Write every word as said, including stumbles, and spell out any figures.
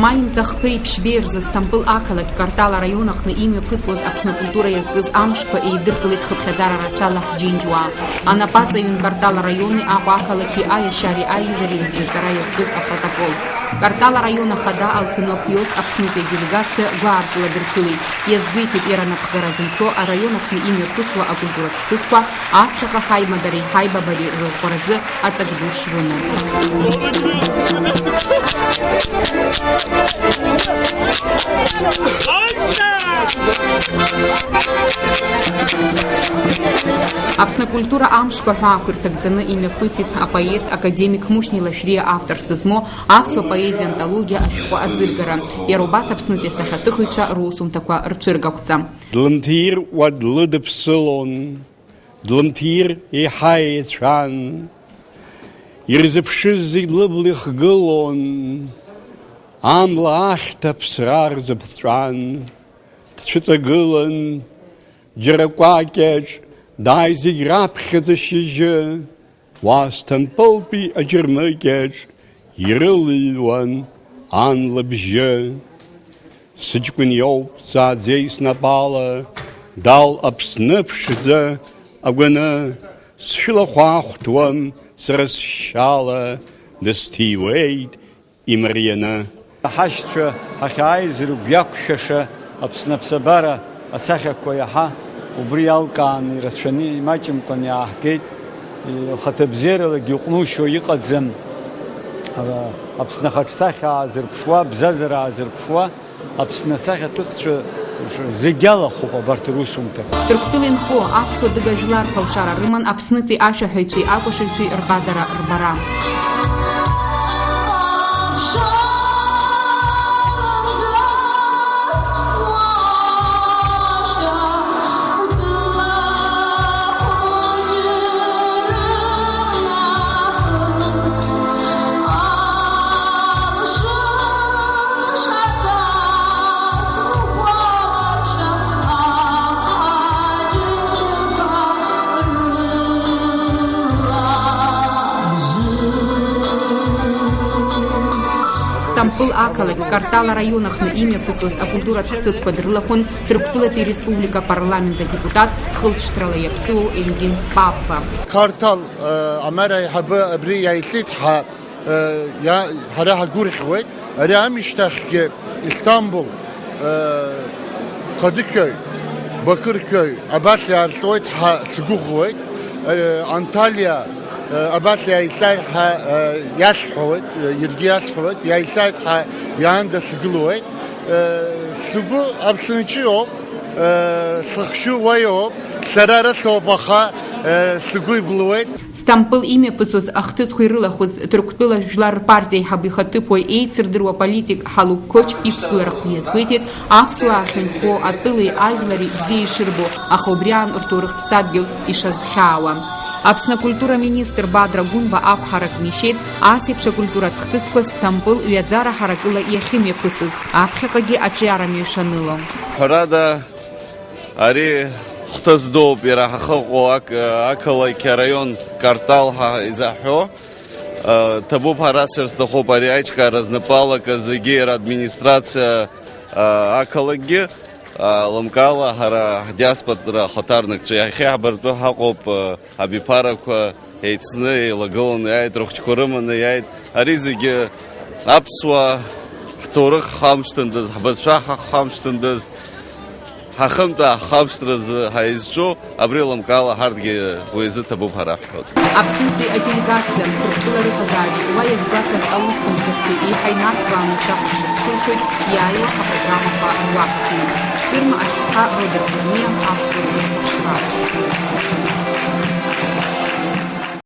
Маи мза хԥеи ԥшьбеи рзы Сҭампыл ақалақь Картал араион аҟны имҩаԥысуаз Аԥсны акультура иазкыз амшқәа еидыркылеит хыԥхьаӡара рацәала ҳџьынџьуаа. Анапаҵаҩын Картал араиони Аҟәа ақалақьи аиашьареи аизареи рыбжьаҵара иазкыз апротокол. Картал араион ахада Алтынок Иос Аԥснытәи аделегациа гәаартыла дырԥылеит. Иазгәеиҭеит иара анапхгара зыҭо араион аҟны имҩаԥысуа акультуратә хҭысқәа, аԥхьаҟа ҳаимадареи ҳаибабареи рырӷәӷәаразы аҵак ду шрымоу. Аԥсны акультура амшқәа ҳәаақәа ирҭагӡаны имҩаԥысит апоет, академик Мушьни Лашәриа авторс дызмоу аԥсуа поезиа антологиа ашәҟәы аӡыргара, иара убас Аԥснытәи асахьаҭыхыҩцәа русумҭақәа рцәыргақәҵа. Длымҭир уа длыдыԥсылон, длымҭир еиҳа еицәан, ирзыԥшыз зегь лыбла ихгылон, амла ахьҭа ԥсра рзыԥҵәан, дцәыҵагылан, џьара кәакьаҿ дааи зегь раԥхьаӡа шьыжьы. Уа Сҭампылтәи аџьармыкьаҿ ирылыҩуан ан лыбжьы. Сыҷкәын иоуп, сааӡеи снапала, дал Аԥсны ԥшӡа агәаны, сшәылахәаахәҭуам сара сшьала, дысҭиуеит имарианы. Ҳашьцәа ҳахьааиз рыгә иақәшәаша Аԥсны аԥсабара асахьақәа иаҳа убри иалкааны ирацәаны имаҷымкәан иааҳгеит. Хыҭыбзиаралакгьы иҟәнушьо иҟаӡам. Аԥсны ахаҿсахьа аазырԥшуа, абзазара аазырԥшуа, Аԥсны асахьаҭыхцәа зегь алахәуп абарҭ русумҭақәа. Ҭырқәтәыла инхо аԥсуа дыга жәларқәа лшара рыман Аԥснытәи ашәаҳәаҩцәеи акәашаҩцәеи рҟазара рбара. Сҭампыл ақалақь Картал араион аҟны имҩаԥысуаз акультуратә хҭысқәа дрылахәын Ҭырқәтәылатәи республика апарламент адепутат, хылҵшьҭрала иаԥсыуоу Енгин Папба. Қарҭал, э, амер аиҳабы абри иааиҭлеит ҳәа, э, иа-, ҳара ҳагәырӷьуеит. Ари амышьҭахьгьы Истамбул, э, Ҟадықьои, Бақырқьои абас иаарҵуеит ҳәа сгәыӷуеит. Э, Анталиа, э, абас иааиҭлааит ҳәа, э, иасҳәауеит, э, иаргьы иасҳәауеит, иааиҭлааит ҳәа иаанда сгылоит. Э, сгәы Аԥсынҵәиоуп, э, сыхшыҩ уа иоуп, сара ара соуп, аха, э, сгәы иблуеит. Сҭампыл имҩаԥысуаз ахҭысқәа ирылахәыз Ҭырқәтәыла жәлар рпартиа аиҳабы ихаҭыԥуаҩ, еицырдыруа политик Ҳалуқь Қоч иқәгылараҟны иазгәеиҭеит, аԥсуаа ахьынхо атәылеи ажәлари бзиа ишырбо, аха убри аан рҭоурыхтә садгьыл ишазхьаауа. Аԥсны акультура министр Бадра Гәынба ахә ҳаракны ишьеит, ас еиԥш акультуратә хҭысқәа Сҭампыл ҩаӡара ҳаракыла иахьымҩаԥысыз, аԥхьаҟагьы аҿиарамҩа ишаныло. Ҳәарада, ари хәҭыс дууп, иара ҳахьыҟоу ақалақь араион Картал ҳәа изаҳҳәо. Ҭабуп ҳәа расҳәар сҭахуп, ари аиҿкаара знапы алакыз зегьы иара администрациа, ақалақьгьы, лымкаала ҳара ҳдиаспора ахаҭарнакцәа иахьа ҳбартәы ҳаҟоуп, абиԥарақәа еицны еилагыланы иааит, рыхәыҷқәа рыманы иааит. Ари зегьы аԥсуаа ҳҭоурых ҳхамышҭындаз, ҳбызшәа ҳхамышҭындаз, ҳахынтә аахамышҭразы ҳаизҿу абри лымкаала ҳарҭгьы уи азы ҭабуп ҳәа раҳҳәоит. Аԥснытәи аделегациа Ҭырқәтәыла рыҟазаареи уа иазгәаҭаз аусҭамҭақәеи еиҳа инарҭбааны шәахәаԥшырц ҳәа ҳшәоит иааиуа ҳапрограммақәа руаҟаҟны. Сырма Ахьԥҳа, Роберт Ламиа, Аԥсуа телехәаԥшра.